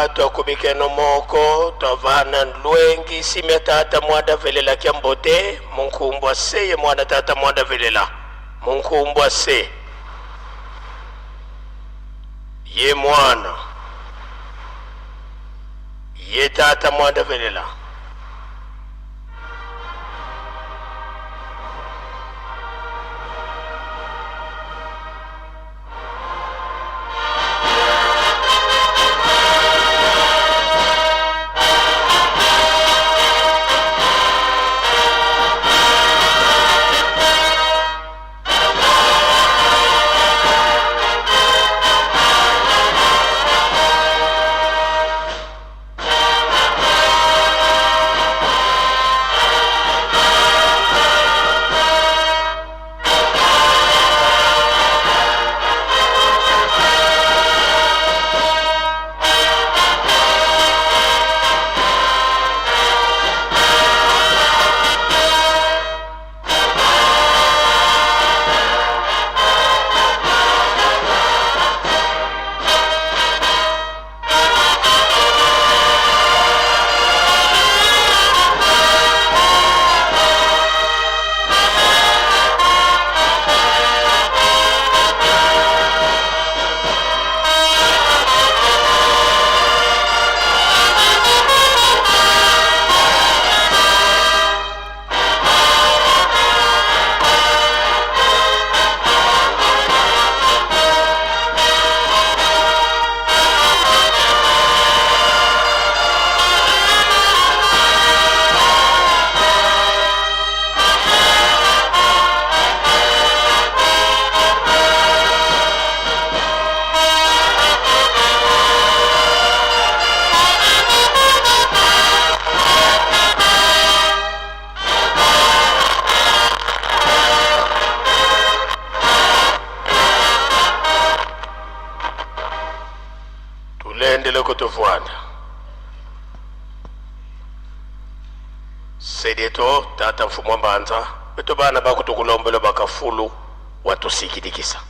Twakubikeno moko twavana lwengi simya tata mwanda velela kya mbote munkumbwa se ye mwana tata mwanda velela munkumbwa se ye mwana ye tata mwanda velela. Tulendele kutufuata sedeto tata mfumu wa mbanza beto bana bakutukulombela bakafulu watusikilikisa.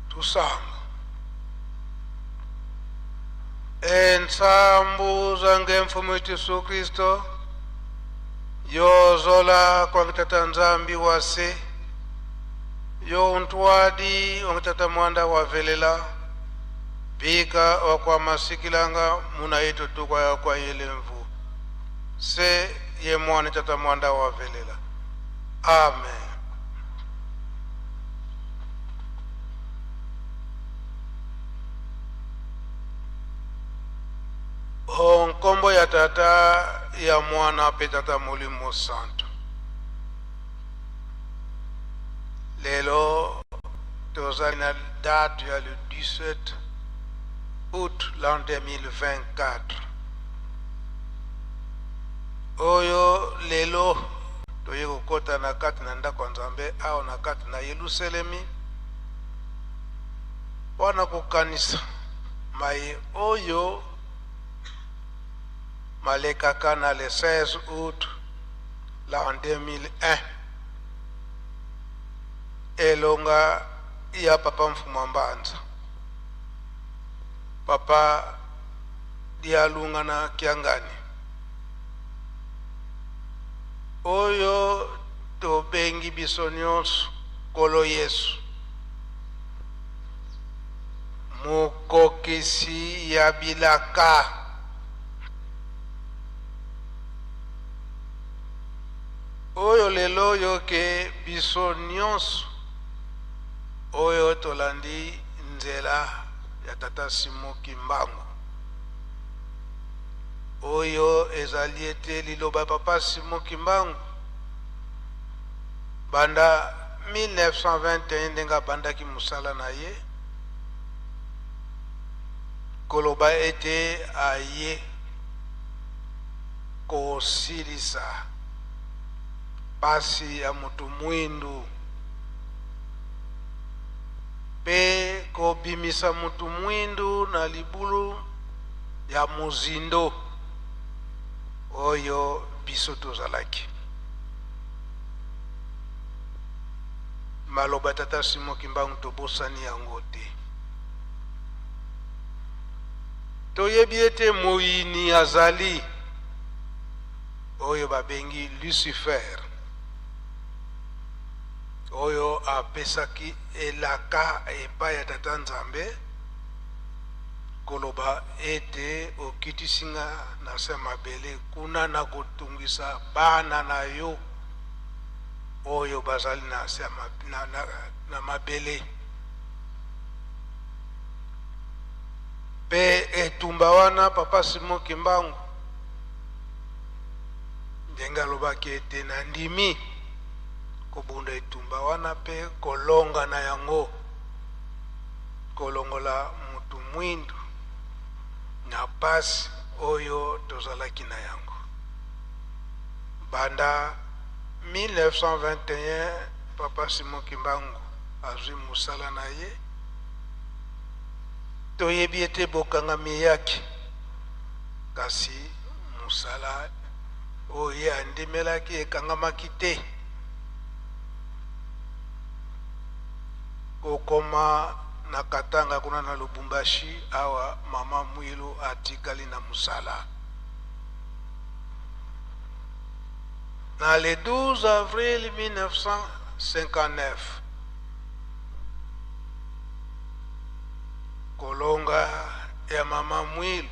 Tusanga ensambuza ngemfumo Yesu Kristo yozola kwangitata Nzambi wase yo untwadi wangitata mwanda wavelela bika wakwamasikilanga muna yetu tukwa yakwa yelemvu se ye mwana tata mwanda wavelela. Amen. O nkombo ya Tata, ya Mwana mpe Tata Molimo Santo. Lelo tozali na date ya le 17 août l'an 2024. Oyo lelo toye kokota na kati na ndako ya Nzambe awa na kati na Yelusalemi mpo na kokanisa maye oyo malekaka na le 16 août l'an 2001, elonga ya Papa Mfumua Mbanza, Papa Dialungana Kiangani, oyo tobengi biso nyonso Nkolo Yesu, mokokisi ya bilaka. Oyo lelo oyo ke biso nyonso oyo tolandi nzela ya Tata Simon Kimbangu, oyo ezali ete liloba ya Papa Simon Kimbangu banda 1921 ndenge abandaki mosala na ye koloba ete aye kosilisa pasi ya moto mwindu mpe kobimisa moto mwindu na libulu ya mozindo oyo biso tozalaki. Maloba Tata Simon Kimbangu tobosani yango te. Toyebi ete moyini azali oyo babengi Lucifer, oyo apesaki elaka epai ya Tata Nzambe koloba ete okitisi nga na se ya mabele, kuna nakotungisa bana na yo oyo bazali na se ya na mabele. Mpe etumba wana Papa Simon Kimbangu ndenge alobaki ete nandimi kobunda etumba wana mpe kolonga na yango, kolongola mutu mwindu na pasi oyo tozalaki na yango banda 1921. Papa Simon Kimbangu azwi mosala na ye. Toyebi ete bokangami eyaki, kasi mosala oyo ye andimelaki ekangamaki te. Kokoma na Katanga kuna na Lubumbashi, awa mama Mwilu atikali na mosala. Na le 12 avril 1959, kolonga ya mama Mwilu,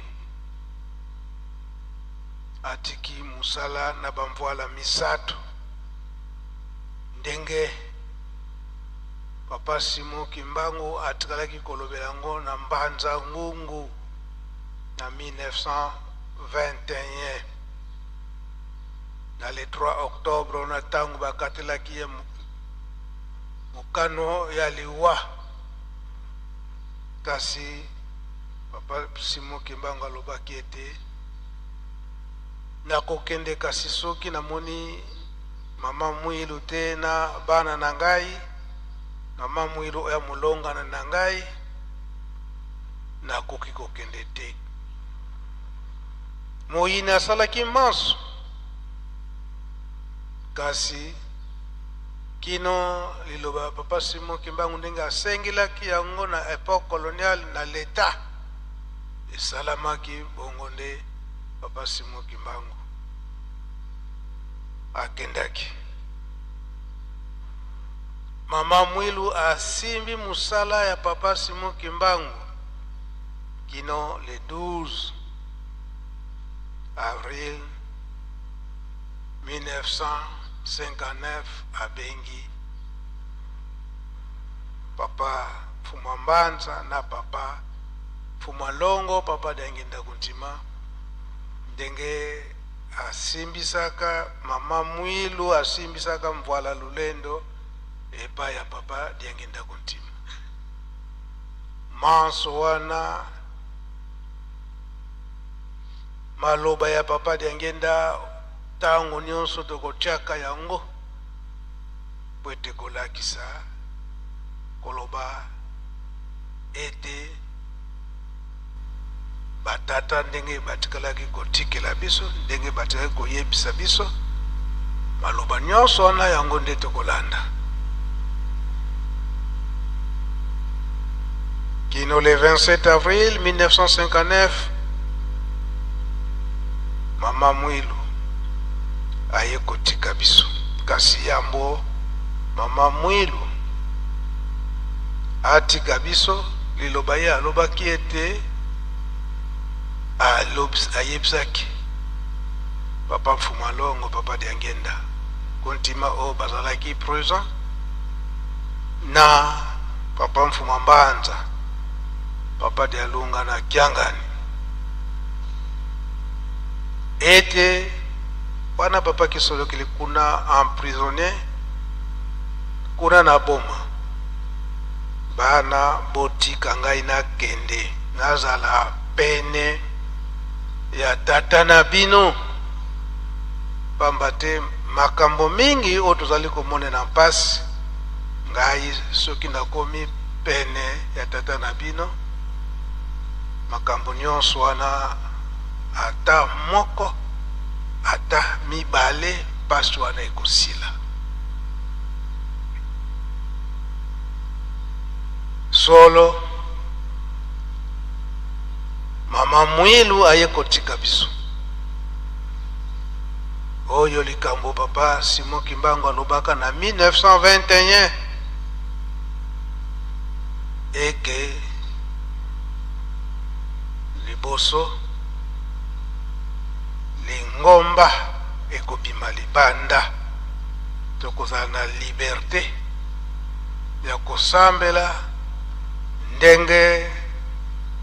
atiki mosala na bamvwala misato ndenge Papa Simon Kimbangu atikalaki kolobela yango na Mbanza Ngungu na 1921 na le 3 octobre, na ntango bakatelaki ye mokano ya liwa. Kasi Papa Simon Kimbangu alobaki ete nakokende, kasi soki namoni mama Mwilu te na bana na ngai, mama Mwilu oyo amolongana na ngai, nakoki kokende te. Moyini asalaki manso, kasi kino liloba ya Papa Simon Kimbangu ndenge asengelaki yango na epoque coloniale na l'etat esalamaki bongo nde Papa Simon Kimbangu akendaki. Mama Mwilu asimbi mosala ya Papa Simon Kimbangu kino le 12 avril 1959, abengi Papa Mfumua Mbanza na Papa Mfumua Longo, Papa Diangienda Kuntima, ndenge asimbisaka mama Mwilu, asimbisaka Mvuala Lulendo epai ya Papa Diangienda Kuntima. Manso wana maloba ya Papa Diangienda, ntango nyonso tokotiaka yango po ete kolakisa koloba ete batata ndenge batikalaki kotikela biso, ndenge batikalaki koyebisa biso maloba nyonso wana, yango nde tokolanda kino le 27 avril 1959. Mama Mwilu aye kotika biso. Kasi yambo mama Mwilu atika biso, liloba ye alobaki ete ayebisaki papa Mfuma Longo, papa Diangenda, Kuntima oyo bazalaki present na papa Mfuma Mbanza, papa Dialunga na Kiangani, ete wana papa Kisolokele kuna emprisonné kuna na Boma, bana botika ngai nakende nazala pene ya tata na bino, pamba te makambo mingi oyo tozali komonela mpasi, ngai soki nakomi pene ya tata na bino, makambo nyonso wana ata moko ata mibale mpasi wana ekosila. Solo mama Mwilu aye kotika biso. Oyo likambo papa Simon Kimbangu alobaka na 1921 eke liboso lingomba ekobima libanda, tokozala na liberte ya kosambela ndenge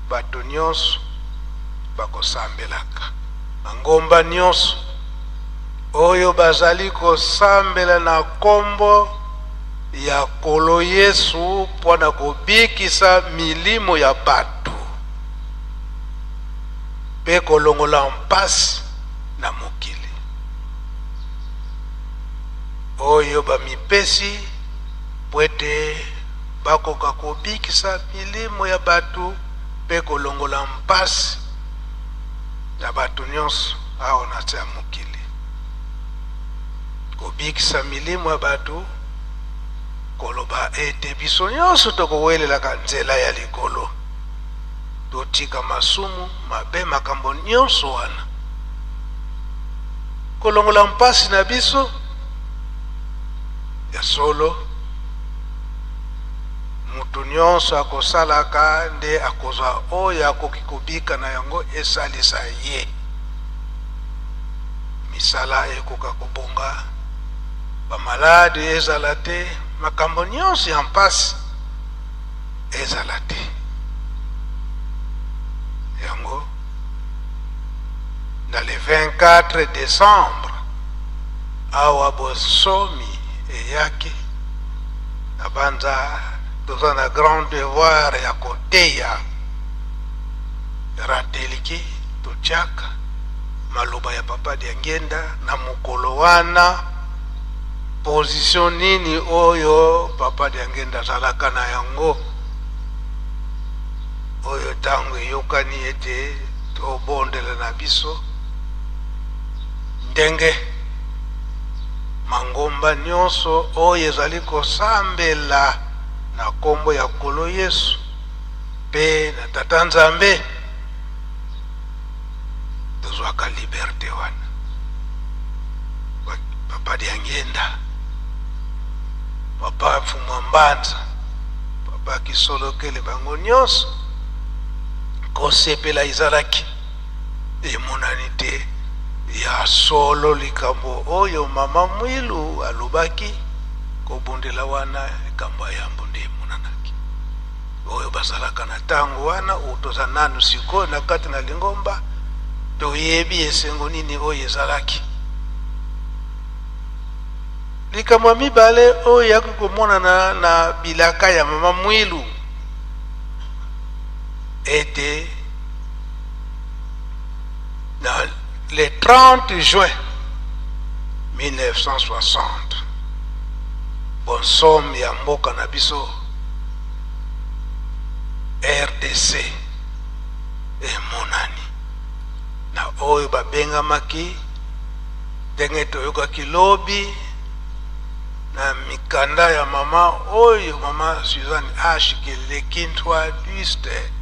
bato nyonso bakosambelaka. Mangomba nyonso oyo bazali kosambela na nkombo ya Nkolo Yesu mpo na kobikisa milimo ya bato mpe kolongola mpasi na mokili, oyo bamipesi mpo ete bakoka kobikisa milimo ya bato mpe kolongola mpasi ya bato nyonso awa na nse ya mokili. Kobikisa milimo ya bato, koloba ete biso nyonso tokowelelaka nzela ya likolo, totika masumu mabe, makambo nyonso wana, kolongola mpasi na biso. Ya solo, moto nyonso akosalaka nde akozwa oyo akoki kobika na yango esalisa ye. Misala ekoka kobonga, bamaladi ezala te, makambo nyonso ya mpasi ezala te. Yango na le 24 décembre awa bosomi eyaki, na banza toza na grand devoir ya koteya rateliki, totiaka maloba ya papa Diangenda na mokolo wana, position nini oyo papa Diangenda azalaka na yango, oyo ntango eyokani ete tobondela na biso ndenge mangomba nyonso oyo ezali kosambela na nkombo ya Nkolo Yesu mpe na Tata Nzambe, tozwaka liberte wana. Papa Diangenda, papa Mfumwa Mbanza, papa Kisolokele, bango nyonso kosepela ezalaki emonani te ya solo likambo oyo mama Mwilu alobaki kobundela wana, likambo ya yambo nde emonanaki oyo bazalaka na ntango wana oyo toza nanu sikoyo na kati na lingomba, toyebi esengo nini oyo ezalaki. Likambo ya mibale oyo eyaki komonana na bilaka ya mama Mwilu ete na le 30 juin 1960 bonsomi ya mboka na biso RDC emonani na oyo babengamaki ndenge toyokaki lobi na mikanda ya mama oyo mama Suzanne H Kelekintwa Duste,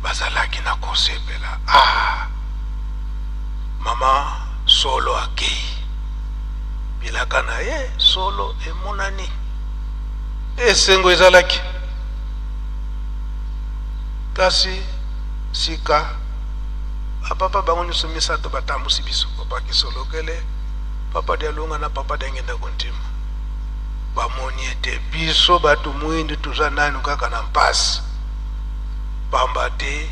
bazalaki na kosepela. Ah, mama solo akei. Bilaka na ye solo emonani. Esengo ezalaki. Kasi sika bapapa bango nyonso misato batambusi biso, Papa Kisolokele, Papa Dialunga na Papa Diangienda Kuntima, bamoni ete biso bato mwindu toza nanu kaka na mpasi, pamba te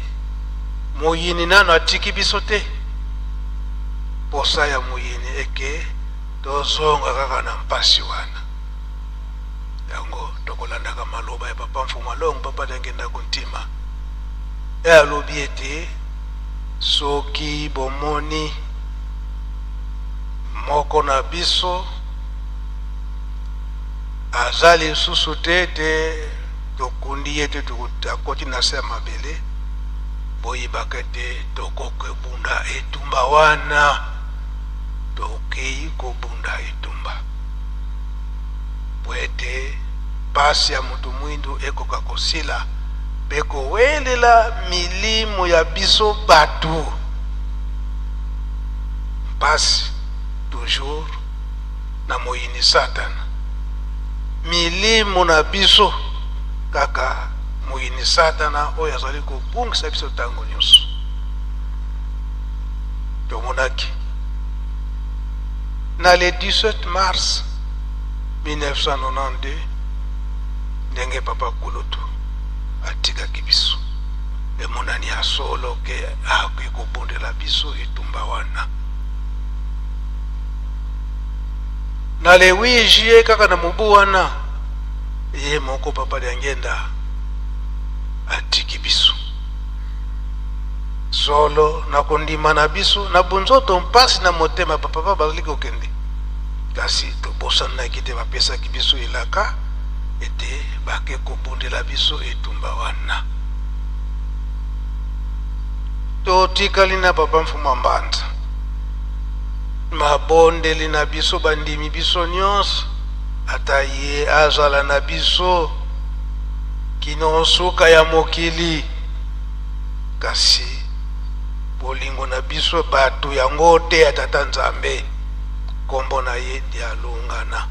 moyini nanu atiki biso te. Posa ya moyini eke tozonga kaka na mpasi wana. Yango tokolandaka maloba ya Papa Mfuma Longo, Papa Diangienda Kuntima, e alobi ete soki bomoni moko na biso aza lisusu te ete tokundi ye te, akoti na se ya mabele, boyebaka ete tokokebunda etumba wana, tokei kobunda etumba po ete pasi ya moto mwindu ekoka kosila pe kowelela milimo ya biso batu. Mpasi toujours na moyini satana, milimo na biso kaka moyini satana oyo azali kobungisa biso tango nyonso. Tomonaki na le 17 mars 1992 ndenge Papa Kulutu atikaki biso. Emonani ya solo ke akoki kobundela biso etumba wana. Na le 8 juillet kaka na mobu wana, ye moko Papa Diangienda atiki biso. Solo na kondima na biso na bonzoto mpasi na motema, bapapa bazali kokende, kasi tobosanaki te bapesaki biso elaka ete bake kobundela biso etumba wana. Totikali na Papa Mfuma Mbanza. Mabondeli na biso bandimi biso nyonso, ata ye azala na biso kino nsuka ya mokili. Kasi bolingo na biso bato yango te ya Tata Nzambe, nkombo na ye Dialungana,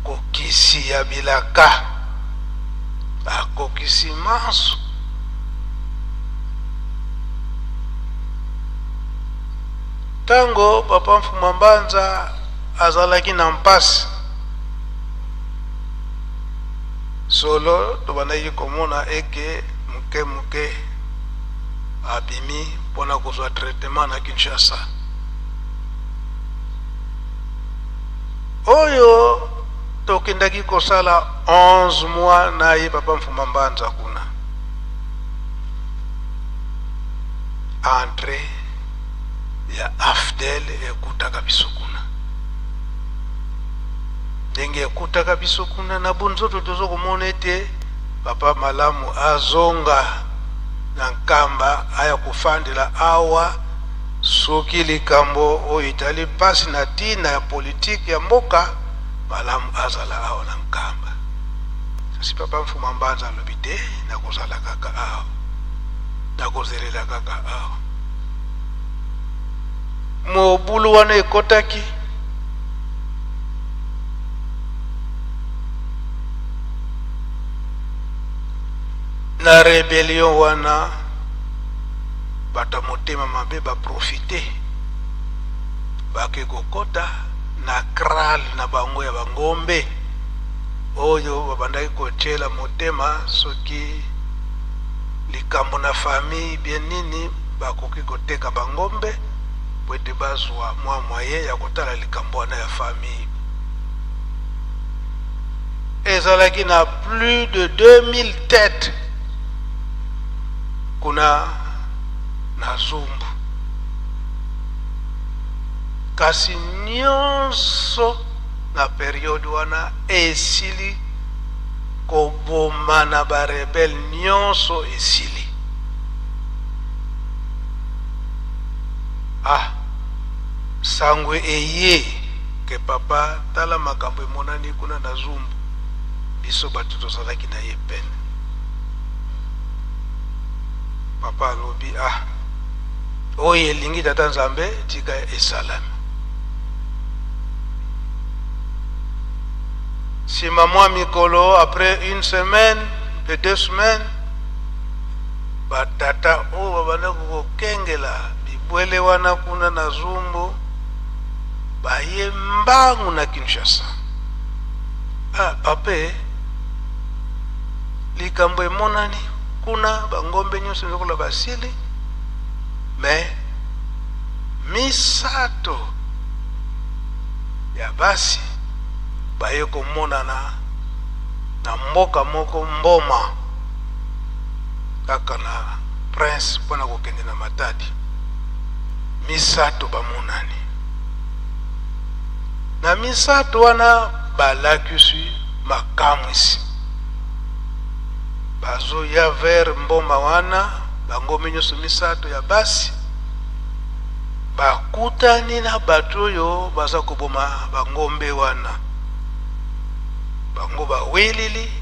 kokisi ya bilaka, akokisi manso. Ntango Papa Mfuma Mbanza azalaki na mpasi, solo tobandaki komona eke moke moke abimi mpo na kozwa traitement na Kinshasa. Oyo tokendaki kosala 11 mois na ye Papa Mfuma Mbanza kuna. Entrée ya AFDL ekutaka biso kuna. Ndenge ekutaka biso kuna na bonzoto, tozo komona ete papa malamu azonga na Nkamba, aya kofandela awa soki likambo oyo etali mpasi na ntina ya politike ya mboka, malamu azala awa na Nkamba. Kasi Papa Mfuma Mbanza alobi te, nakozala kaka awa, nakozelela kaka awa. Mobulu wana ekotaki na rebellion wana, bato ya motema mabe baprofite, bake kokota na kral na bango ya bangombe oyo babandaki kotiela motema soki likambo na famille bien nini, bakoki koteka bangombe po ete bazwa mwa moyen ya kotala likambo wana ya famille. Ezalaki na plus de 2000 têtes kuna na Zumbu, kasi nyonso na periode wana esili koboma na ba rebelle nyonso esili. Ah, sango eye ke papa tala makambo emonani kuna na Zumbu, biso bato tozalaki na ye pene. Papa alobi, ah, oyo elingi Tata Nzambe tika esalami. Sima mwa mikolo, après une semaine mpe 2 semaines, batata oyo babandaki kokengela bibwele wana kuna na Zumbu baye mbangu na Kinshasa. Ah, pape, likambo emonani kuna, bangombe nyonso lokola basili, mais misato ya basi baye komonana na mboka moko Mboma, kaka na Prince mpona kokende na Matadi. Misato bamonani. Na misato wana balakisi makamwisi, bazoya vers Mboma wana, bangombe nyonso misato ya basi bakutani na bato oyo baza koboma bangombe wana. Bango baweleli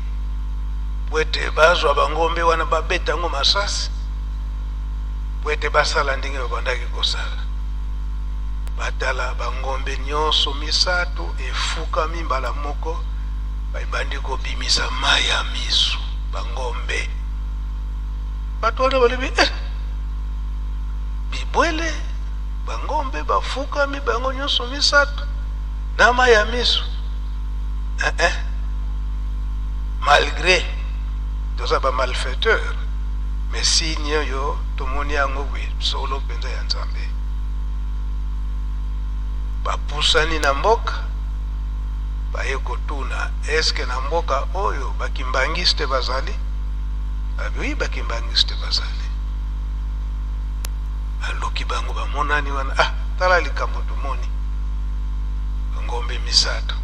po ete bazwa bangombe wana, babeta yango masasi po ete basala ndenge babandaki kosala. Batala, bangombe nyonso misato efukami mbala moko, ebandi kobimisa mai ya miso. Bangombe, bato wana balobi: "Eh, bibwele, bangombe bafukami bango nyonso misato na mai ya miso." Eh, eh. Malgré toza bamalfaiteur, mais signe oyo tomoni yango boye, solo mpenza ya Nzambe. Bapusani na mboka, baye kotuna: "Eske na mboka oyo bakimbangiste bazali?" Abi: "Bakimbangiste bazali." Aluki bango, bamonani wana. "Ah, tala likambo tomoni, bangombe misato."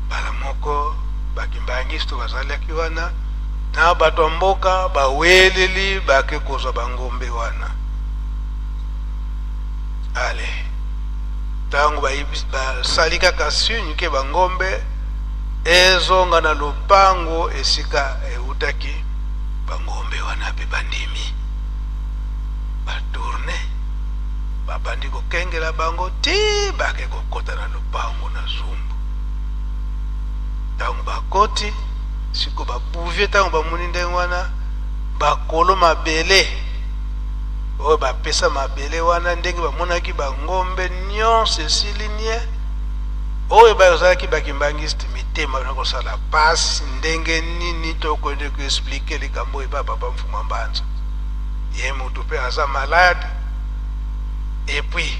Mbala moko bakimbangiste bazalaki wana na bato ya mboka baweleli, bake kozwa bangombe wana. Ale, ntango basali kaka signe ke bangombe ezonga na lopango esika eutaki, bangombe wana mpe bandimi, batourner, babandi kokengela bango ti bake kokɔta na lopango na Zumbu. Ntango bakoti siko, babouvier, ntango bamoni ndenge wana, bakolo mabele oyo bapesa mabele wana, ndenge bamonaki bangombe nyonso esili nie, oyo bazalaki bakimbangiste, mitema na kosala pasi. Ndenge nini tokende koexpliquer likambo oyo epa papa Mfuma Mbanza? Ye motu mpe aza malade, et puis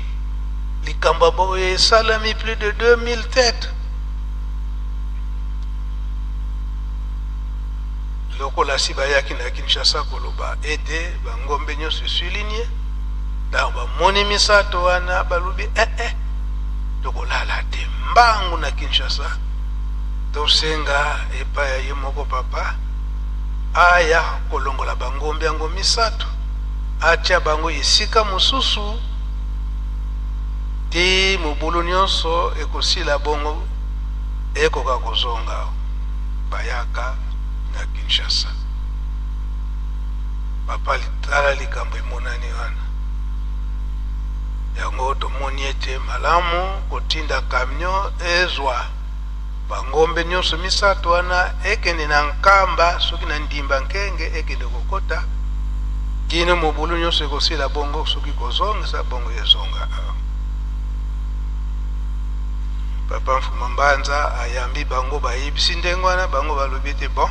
likambo boye esalami, plus de 2000 têtes. Lokola si bayaki na Kinshasa koloba ete bangombe nyonso esili nie, ntango bamoni misato wana, balobi: "Eh, eh, tokolala te, mbangu na Kinshasa, tosenga epai ya ye moko papa aya kolongola bangombe yango misato, atia bango esika mosusu ti mobulu nyonso ekosila, bongo ekoka kozonga." Bayaka na Kinshasa: "Papa, tala likambo emonani wana. Yango tomoni ete malamu kotinda camion ezwa bangombe nyonso misato wana, ekende na Nkamba, soki na Ndimba Nkenge, ekende kokota kino mobulu nyonso ekosila, bongo soki kozongisa, bongo ezonga awa." Papa Mfuma Mbanza ayambi bango, bayebisi ndenge wana. Bango balobi ete: "Bon."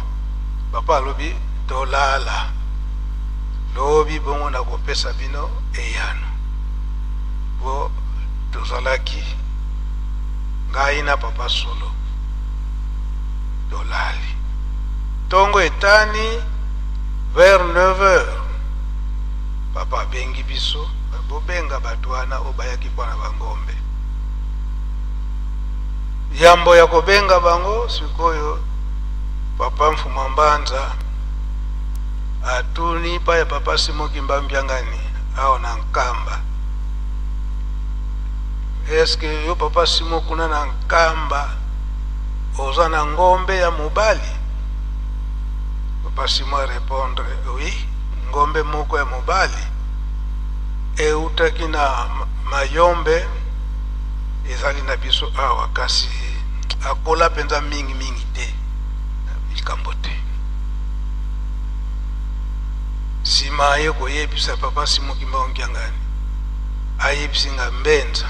Papa alobi: "Tolala, lobi bongo nakopesa bino eyano." Po tozalaki ngai na papa Solo, tolali. Ntongo etani, vers 9 heures, papa abengi biso: "Bobenga bato wana oyo bayaki mpona bangombe." Yambo ya kobenga bango sikoyo, papa Mfuma Mbanza atuni pa ya papa Simoki Mbambiangani awa na Nkamba: "Eske yo papa Simo kuna na Nkamba oza na ngombe ya mobali?" Papa Simo arépondre: "Oui, ngombe moko ya mobali eutaki na Mayombe, ezali na biso awa, kasi Akola mpenza mingi mingi te, likambo te. Nsima aye koyebisa papa Simon Kimbangu Kiangani, ayebisi nga Mbenza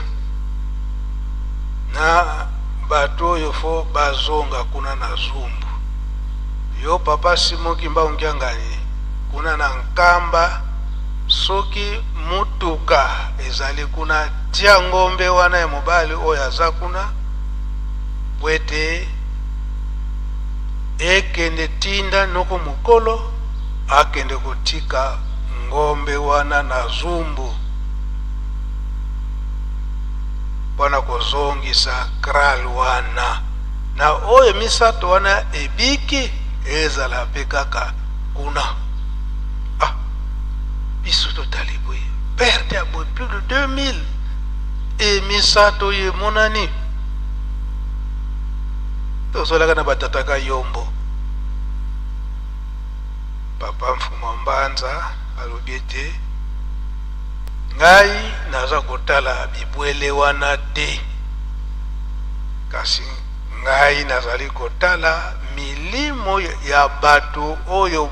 na bato oyo fo bazonga kuna na Zumbu. Yo papa Simon Kimbangu Kiangani kuna na Nkamba, soki mutuka ezali kuna, tia ngombe wana ya mobali oyo aza kuna po ete ekende tinda noko mokolo akende kotika ngombe wana na Zumbu mpo na kozongisa kraal wana na oyo misato wana ebiki ezala mpe kaka kuna. Ah, biso totali boye perte ya boye plus de 2000 e misato oyo emonani tozolaka na batataka yombo. Papa Mfumu Mbanza alobi ete ngai naza kotala bibwele wana te, kasi ngai nazali kotala milimo ya bato oyo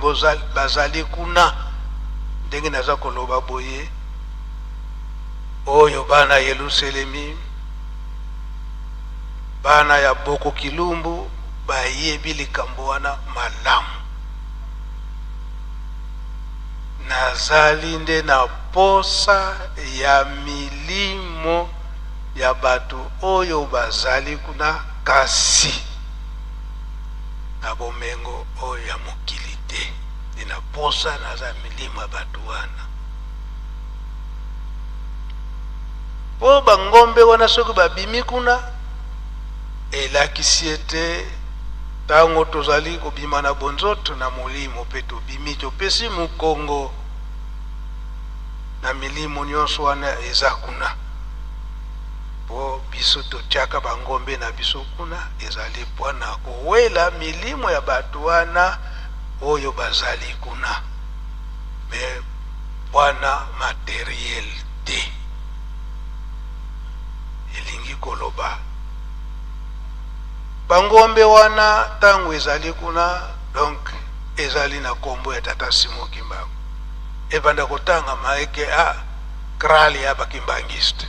bazali kuna. Ndenge naza koloba boye, oyo bana Yelusalemi, bana ya Boko Kilumbu bayebi likambo wana malamu. Nazali nde na posa ya milimo ya bato oyo bazali kuna, kasi na bomengo oyo ya mokili te. Nde na posa naza milimo ya bato wana, po bangombe wana soki babimi kuna, elakisi ete ntango tozali kobima na bonzoto na molimo mpe tobimi, topesi mokongo na milimo nyonso wana eza kuna, po biso totiaka bangombe na biso kuna ezali mpo na kowela milimo ya bato wana oyo bazali kuna, me wana materiel te. Elingi koloba bangombe wana ntango ezali kuna, donc ezali na kombo ya tata Simon Kimbangu, ebanda kotangama eke a kraal ya bakimbangiste.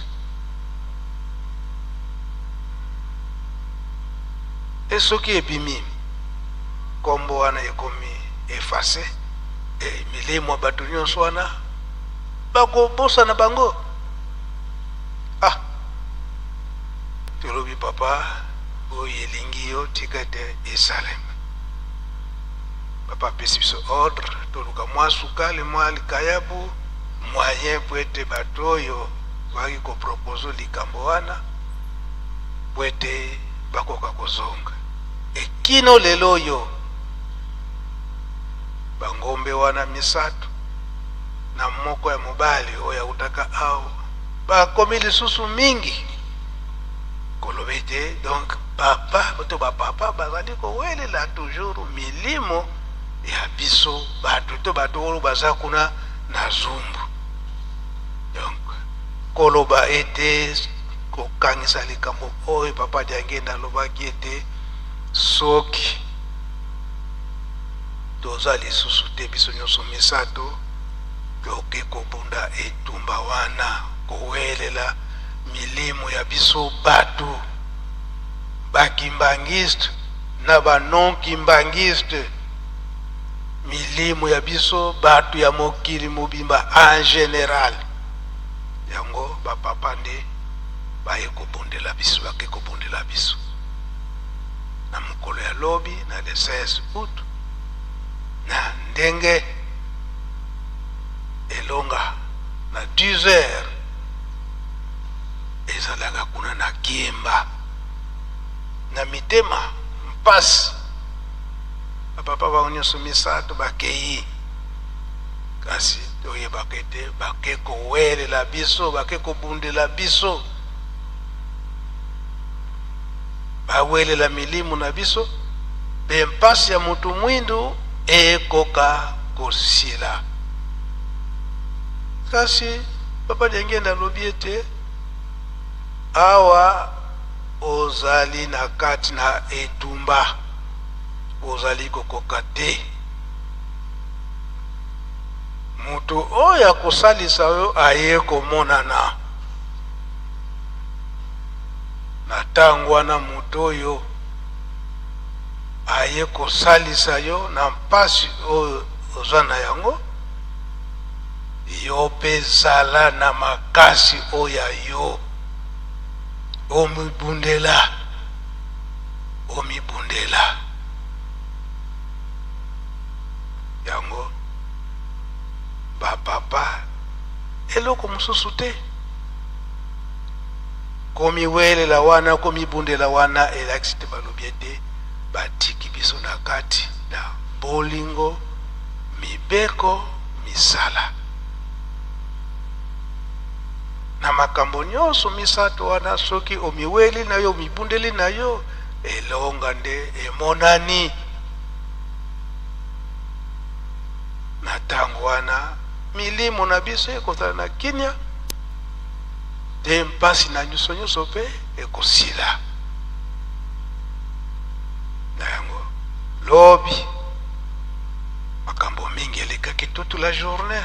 E soki ebimi kombo wana ekomi efase, e milimo ya bato nyonso wana bakobosana bango. Ah, tolobi papa, oyo elingi yo tika ete esalema. Papa apesi biso ordre toluka mwa sukali, mwa likayabu, moyen po ete bato oyo baki kopropose likambo wana po ete bakoka kozonga. Ekino lelo oyo bangombe wana misato na moko ya mobali oyo autaka awa bakomi lisusu mingi koloba ete donc papa to bapapa bazali kowelela toujours milimo ya biso bato to bato oyo baza kuna na Zumbu. Donc koloba ete kokangisa likambo oyo papa Diangenda alobaki ete soki toza lisusu te biso nyonso misato toke kobunda etumba wana, kowelela milimo ya biso bato bakimbangiste na ba non kimbangiste, milimo ya biso bato ya mokili mobimba en general. Yango bapapa nde baye kobundela biso, bake kobundela biso na mokolo ya lobi na le 16 août, na ndenge elonga na 10 heures ezalaka kuna na Kiemba na mitema mpasi. Bapapa bango nyonso misato bakei, kasi toyebaka ete bake kowelela biso, bake kobundela biso, bawelela milimo na biso mpe mpasi ya motu mwindu ekoka kosila. Kasi papa Diangenda alobi ete awa Ozali na kati na etumba, ozali kokoka te. Moto oyo akosalisa yo aye komonana. Na ntango wana moto oyo aye kosalisa yo na mpasi oyo oza na yango, yo mpe zala na makasi oyo ya yo. Omibundela, omibundela. Yango ba papa eloko mosusu te. Komiwelela wana, komibundela wana elakisi te balobi ete batiki biso na kati na bolingo, mibeko, misala. Na makambo nyonso misato wana, soki omiweli na yo, omibundeli na yo, elonga nde emonani. Na ntango wana, milimo na biso ekozala na kimia, mpe mpasi na biso nyonso mpe ekosila. Na yango, lobi makambo mingi elekaki toute la journée.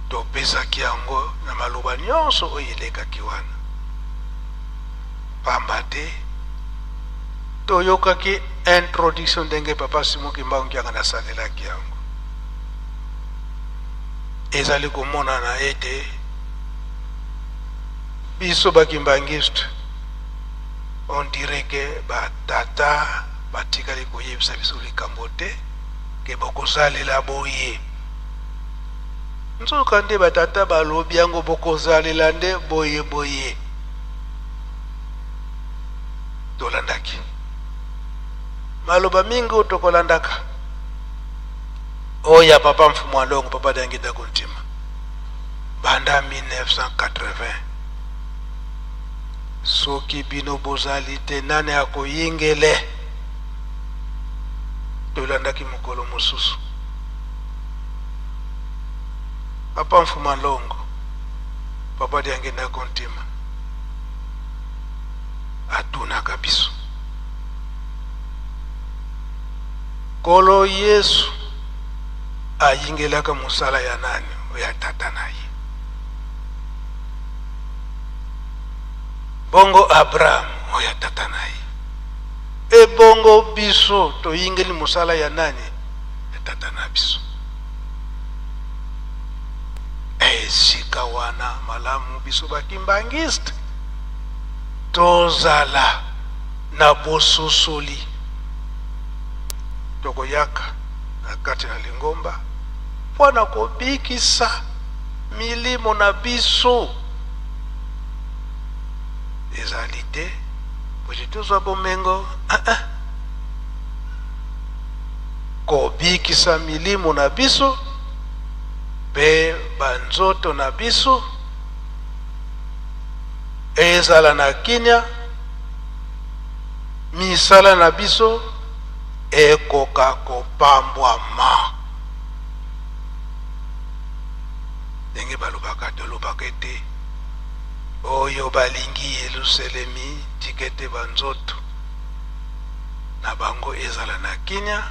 Topesaki yango na maloba nyonso oyo elekaki wana, pamba te toyokaki introduction ndenge Papa Simon Kimbangu Kiangani asalelaki yango. Ezali komonana ete biso ba Kimbanguiste, on dirait que ba tata batikali koyebisa biso likambo te ke bokosalela boye. Nzoka nde ba tata balobi yango bokozalela nde boye boye. Tolandaki maloba mingi oyo tokolandaka oyo ya papa Mfumu Alongo, papa Diangienda Kuntima, banda 1980. Soki bino bozali te, nani akoyingele? Tolandaki mokolo mosusu. Papa Mfuma Longo, Papa Diangienda Kuntima atunaka biso, Nkolo Yesu ayingelaka mosala ya nani? Ya tata na ye. Bongo Abraham oyo ya tata na ye. Ebongo biso toyingeli mosala ya nani? Ya tata na biso. Esika wana malamu biso ba kimbanguiste tozala na bososoli, tokoyaka na kati na lingomba mpo na kobikisa milimo na biso. Ezali te po ete tozwa bomengo, ah-ah. Kobikisa milimo na biso mpe banzoto na biso ezala na kimia, misala na biso ekoka kopambwama. Ndenge balobaka, tolobaka ete oyo balingi Yelusalemi, tika ete banzoto na bango ezala na kimia,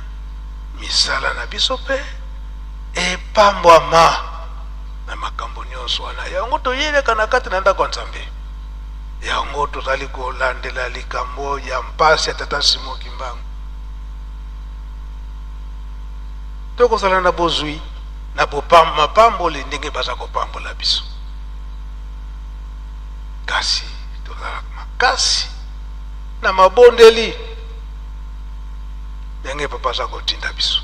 misala na biso mpe epambwama na makambo nyonso wana. Yango toyeleka na kati na ndako ya Nzambe. Yango tozali kolandela likambo ya mpasi ya Tata Simon Kimbangu. Tokozala na bozwi na mapamboli ndenge baza kopambola biso, kasi tozala makasi na mabondeli ndenge papa aza kotinda biso.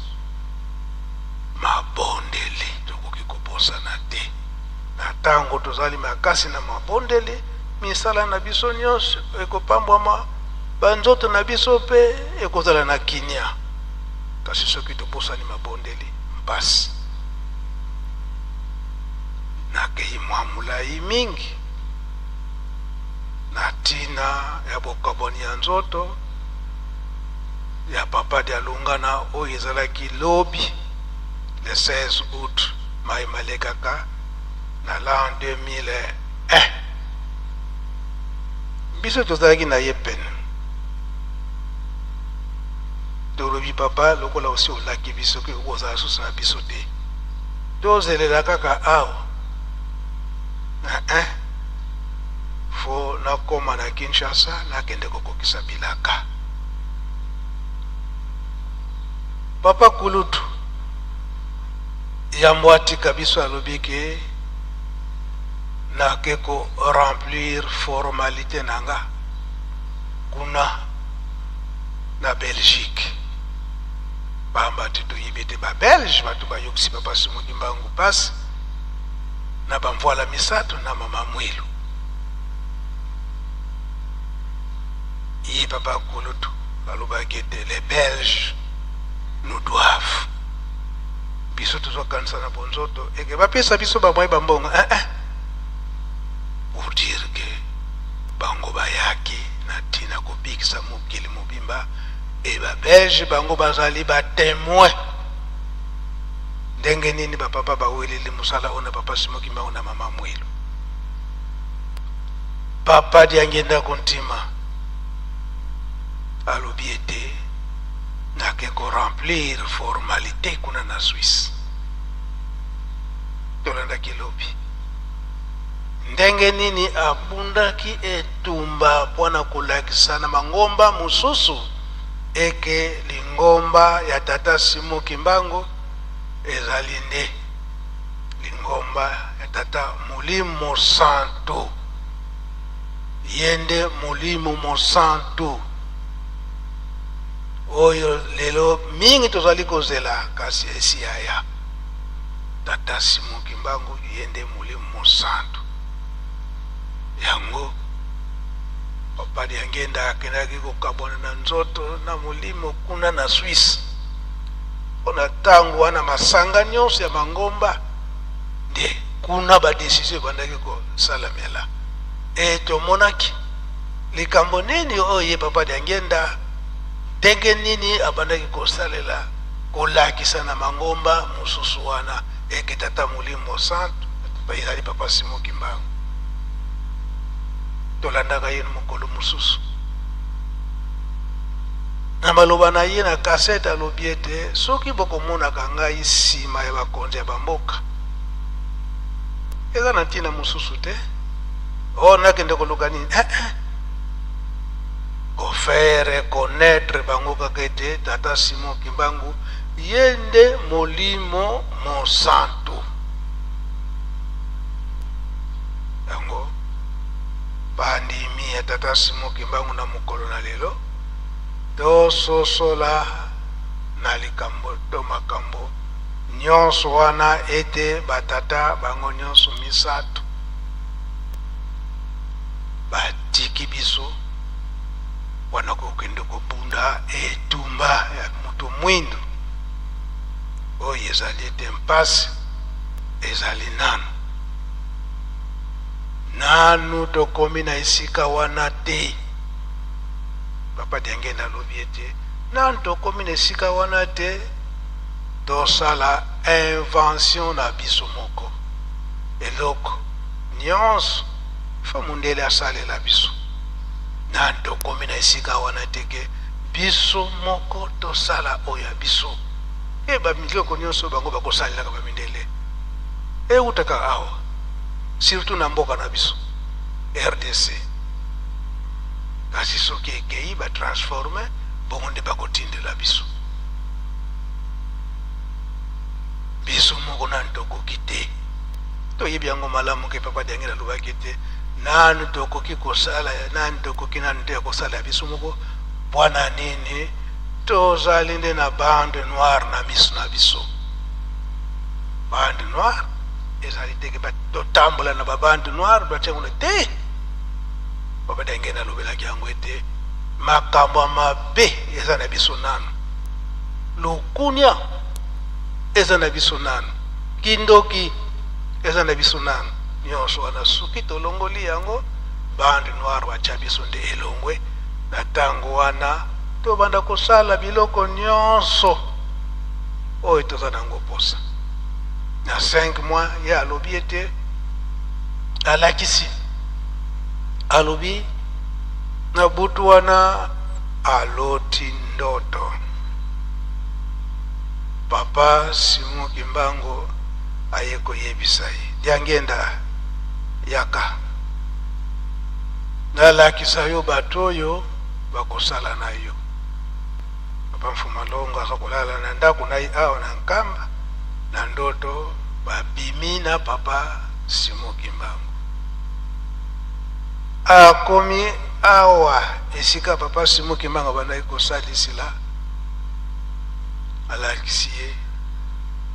Mabondeli tokoki kobosana te. Na ntango tozali makasi na mabondeli, misala na biso nyonso ekopambwama, banzoto na biso mpe ekozala na kimia. Kasi soki tobosani mabondeli, mpasi. Nakei mwa molai mingi na ntina ya bokabwani ya nzoto ya Papa Dialungana oyo ezalaki lobi le 16 aout mai malekaka na l'an 2001. Biso tozalaki na ye pene, tolobi papa, lokola osi olaki biso ke okozala susu na biso te, tozelela kaka awa. Eh, fo nakoma na Kinshasa, nakende kokokisa bilaka. Papa kulutu yambo atika biso alobi ke nake ko remplir formalité na nga kuna na Belgique. Pamba te toyebi ete ba Belge bato bayokisi papa Simon Kimbangu pasi na bamvuala misato na mama Mwilu. Ye papa kulutu alobaki ete les Belges nous doivent. Biso tozokanisa na bonzoto eke bapesa biso bamwaye bambongo, eh, eh. Pour dire que bango bayaki na ntina kobikisa mokili mobimba, e ba Belge bango bazali ba témoin ndenge nini bapapa baweleli mosala oyo na papa Simon Kimbangu na mama Mwilu. Papa Diangienda Kuntima alobi ete nake ko remplir formalité kuna na Suisse. Tolandaki lobi ndenge nini abundaki etumba mpo na kolakisa na mangomba mosusu eke lingomba ya tata Simon Kimbangu ezali nde lingomba ya tata Molimo Santu. Ye nde Molimo Mosantu oyo lelo mingi tozali kozela, kasi esi aya. Tata Simon Kimbangu ye nde Molimo Mosantu. Yango papa Diangienda akendaki kokabwana na nzoto na molimo kuna na Suisse, mpo na ntango wana masanga nyonso ya mangomba nde kuna ba decision ebandaki kosalamela. E tomonaki likambo nini oyo ye papa Diangienda ndenge nini abandaki kosalela kolakisa na mangomba mosusu wana eke tata Molimo Santu ezali papa Simon Kimbangu. Tolandaka ye mokolo mosusu na maloba na ye na kasete, alobi ete soki bokomonaka ngai nsima ya bakonzi ya bamboka, eza na ntina mosusu te. O nakende koluka nini? Eh, eh. Kofaire connaître bango kaka ete tata Simon Kimbangu ye nde Molimo Mosantu. Yango bandimi ya tata Simon Kimbangu na mokolo na lelo tososola na likambo to makambo nyonso wana ete batata bango nyonso misato batiki biso wana kokende kobunda etumba ya moto mwindu oyo ezali ete mpasi ezali nanu nanu tokomi na esika wana te. Papa Diangienda alobi ete nanu tokomi na esika wana te, tosala invention na biso moko. Eloko nyonso fo mundele asalela biso, nanu tokomi na esika wana te ke biso moko tosala oyo ya biso. E bamiloko nyonso bango bakosalelaka bamindele eutaka awa, surtout na mboka na biso RDC. Kasi soki ekei batransforme bongo nde bakotindela biso. Biso moko nanu tokoki te. Toyebi yango malamu ke papa Diangienda alobaki ete nanu tokoki kosala, nanu tokoki nanu te ya kosala ya biso moko. Bwana nini tozali nde na bande noire na miso na biso. Bande noire ezali te ke totambola na ba bande noire batia te. Papa Diangienda alobelaki yango ete makambo ya mabe eza na biso nanu, lokunia eza na biso nanu, kindoki eza na biso nanu. Nyonso wana soki tolongoli yango, bande noire batya biso nde elongwe. Na ntango wana tobanda kosala biloko nyonso oyo toza nango posa. Na 5 mois ye alobi ete alakisi, alobi Na butu wana aloti ndoto. Papa Simon Kimbangu aye koyebisa ye, Diangienda, yaka nalakisa yo bato oyo bakosala na yo. Papa Mfuma Longo aza kolala na ndako na ye awa na Nkamba, na ndoto babimi na Papa Simon Kimbangu. Akomi awa esika Papa Simon Kimbangu abandaki kosalisila, alakisi ye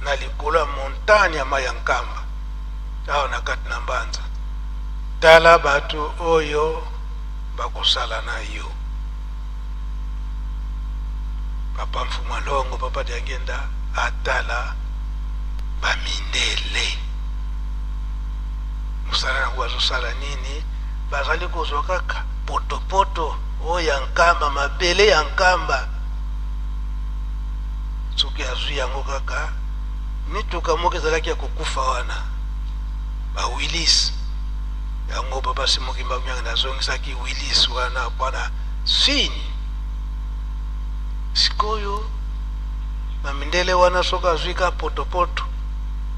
na likolo ya montagne ya mai ya Nkamba awa na kati na Mbanza, tala bato oyo bakosala na yo. Papa Mfuma Longo, Papa Diangienda atala bamindele mosala yango bazosala nini? Bazali kozwa kaka potopoto oyo ya Nkamba, mabele ya Nkamba. Soki azwi yango kaka, mituka moko ezalaki ya kokufa wana, ba Willis yango. Papa Simon Kimbangu Kiangani azongisaki Willis wana mpona signe. Sikoyo na mindele wana, soki azwi ka potopoto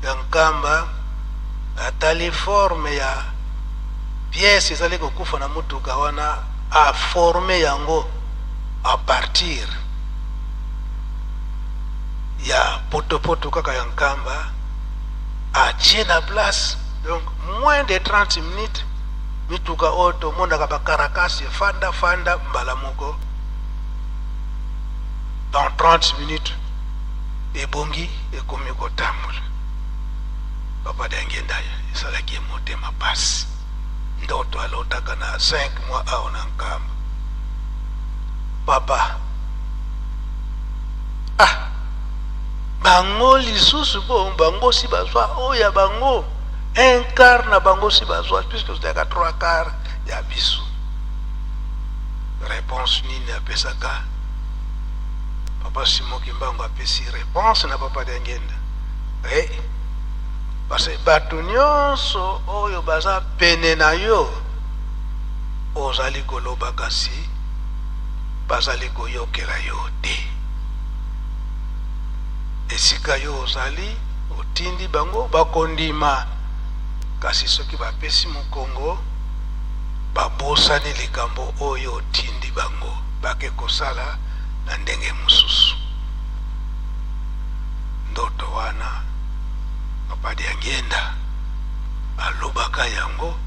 ya Nkamba, atali forme ya pièce ezali kokufa na mutuka wana, aforme yango à partir ya potopoto kaka ya Nkamba, atie na place. Donc moins de 30 minutes, mituka oyo tomonaka bakarakasi efanda fanda mbala moko, dans 30 minutes ebongi, ekomi kotambola. Papa Diangienda esalaki ye motema pasi, ndoto alotaka na 5 mois awa na Nkamba. Papa, ah, bango lisusu bo bango si bazwa oyo ya bango, un quart na bango si bazwa, puisque tozalaka trois quart ya biso. Réponse nini apesaka Papa Simon Kimbangu? Apesi réponse na Papa Diangienda: hey, parce que bato nyonso oyo baza pene na yo, ozali koloba kasi bazali koyokela yo te. Esika yo ozali otindi bango, bakondima, kasi soki bapesi mokongo, babosani likambo oyo otindi bango, bake kosala na ndenge mosusu. Ndoto wana, Papa Diangienda alobaka yango,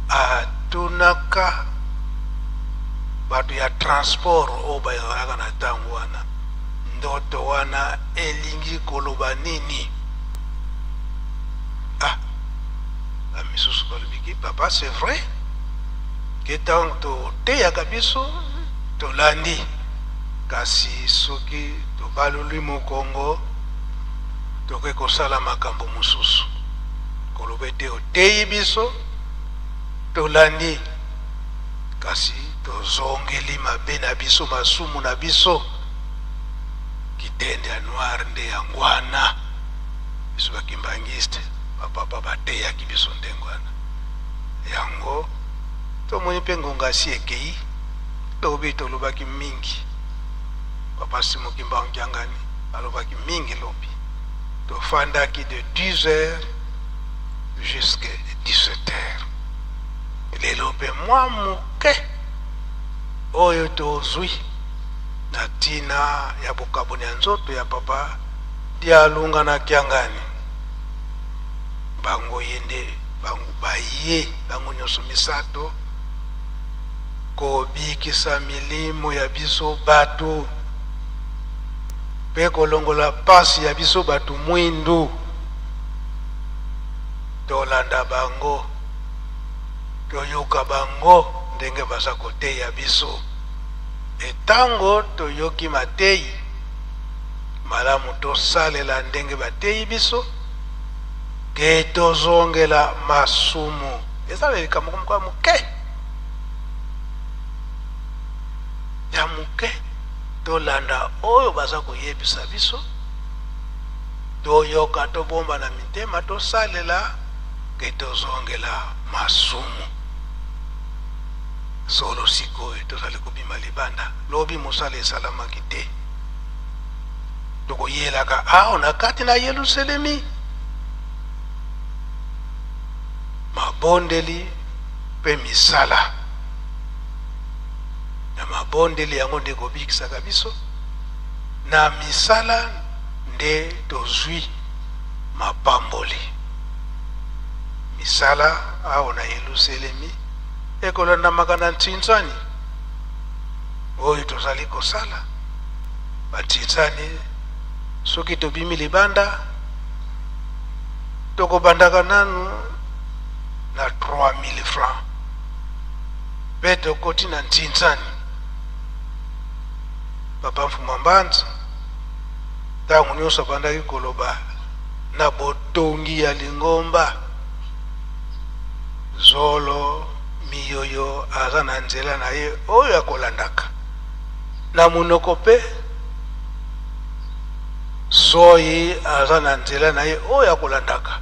atunaka bato ya transport oyo bazalaka na ntango wana, ndoto wana elingi koloba nini? Ah, bamisusu balobiki: "Papa, c'est vrai ke ntango toteyaka biso tolandi, kasi soki tobaloli mokongo, tokoki kosala makambo mosusu." Koloba ete oteyi biso, tolandi, kasi tozongeli mabe na biso, masumu na biso, kitende ya noir nde yango wana. Biso bakimbangiste, bapapa bateyaki biso ndenge wana. Yango tomoni mpe ngonga asi ekei. Lobi tolobaki mingi, Papa Simon Kimbangu Kiangani alobaki mingi. Lobi tofandaki de 10 heures jusque 17 heures. Lelo mpe mwa moke oyo tozwi na ntina ya bokaboni ya nzoto ya Papa Dialunga na Kiangani. Bango ye nde bango baye bango nyonso misato kobikisa milimo ya biso bato mpe kolongola pasi ya biso bato mwindu. Tolanda bango, toyoka bango ndenge baza koteya biso. Etango toyoki mateyi malamu, tosalela ndenge bateyi biso, ke tozongela masumu. Eza na likambo moko ya moke ya moke. Tolanda oyo baza koyebisa biso, toyoka, tobomba na mitema, tosalela, ke tozongela masumu. Solo sikoyo tozali kobima libanda, lobi mosala esalamaki te. Tokoyelaka awa na kati na Yelusalemi mabondeli mpe misala. Na mabondeli yango nde ekobikisaka biso, na misala nde tozwi mapamboli. Misala awa na Yelusalemi ekolandamaka na ntinzani oyo tozali kosala. Bantinzani, soki tobimi libanda, tokobandaka nanu na 3000 francs mpe tokoti na ntinzani. Papa Mfuma Mbanza ntango nyonso abandaki koloba na botongi ya lingomba. Zolo miyoyo aza na nzela na ye oyo akolandaka na monoko mpe soyi aza na nzela na ye oyo akolandaka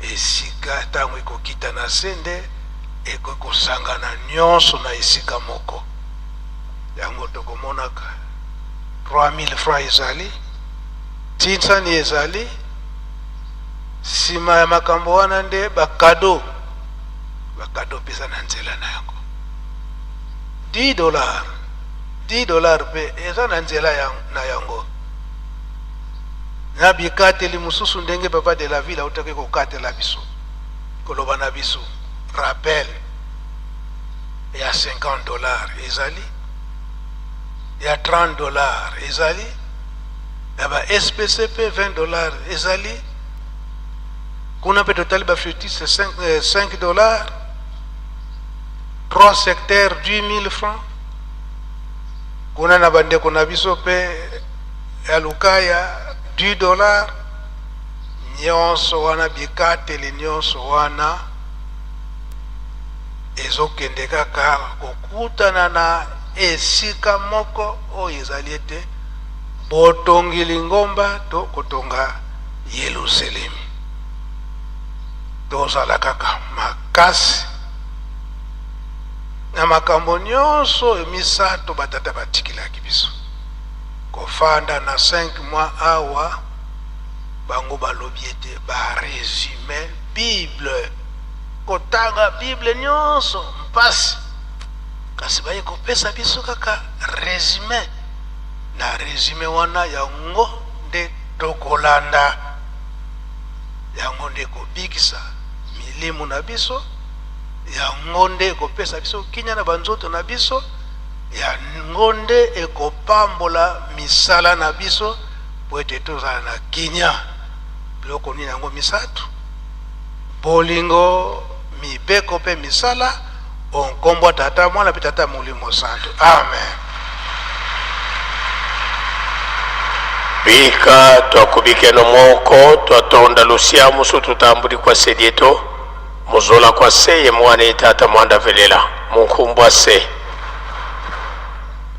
esika ntango ekokita na se nde ekoki kosangana nyonso na esika moko. Yango tokomonaka 3000 francs ezali tinsani ezali Sima ya makambo wana nde ba cadeaux, ba cadeaux mpe eza na nzela na yango. 10 dollars, 10 dollars mpe eza na nzela ya, na yango. Na bikateli mosusu ndenge papa de la ville autaki kokatela biso, koloba na biso rappel ya 50 dollars ezali, ya 30 dollars ezali ya ba SPC pe 20 dollars ezali kuna pe totali ba flûtiste 5, 5 dollars 3 secteurs 10000 francs kuna na bandeko na biso pe ya lukaya 10 dollars nyonso wana bikateli nyonso wana ezokende kaka kokutana na esika moko oyo ezali ete Botongi lingomba to kotonga Yeluselemi. Tozala kaka makasi na makambo nyonso oyo misato batata batikelaki biso. Kofanda na 5 mois awa, bango balobi ete ba resume Bible, kotanga Bible nyonso mpasi, kasi baye kopesa biso kaka resume. Na resume wana yango nde tokolanda, yango nde ekobikisa milimo na biso, yango nde ekopesa biso kimia na banzoto na biso, yango nde ekopambola misala na biso mpo ete tozala na kimia. Biloko nini yango misato? Bolingo, mibeko mpe misala, o nkombo ya Tata, Mwana mpe Tata Molimo Santu. Amen. Bika twakubikeno moko twatonda lusia musu tutambuli kwa sedieto muzola kwa se ye mwana ye tata mwanda velela munkumbwa se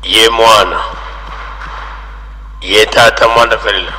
ye mwana ye tata mwanda velela.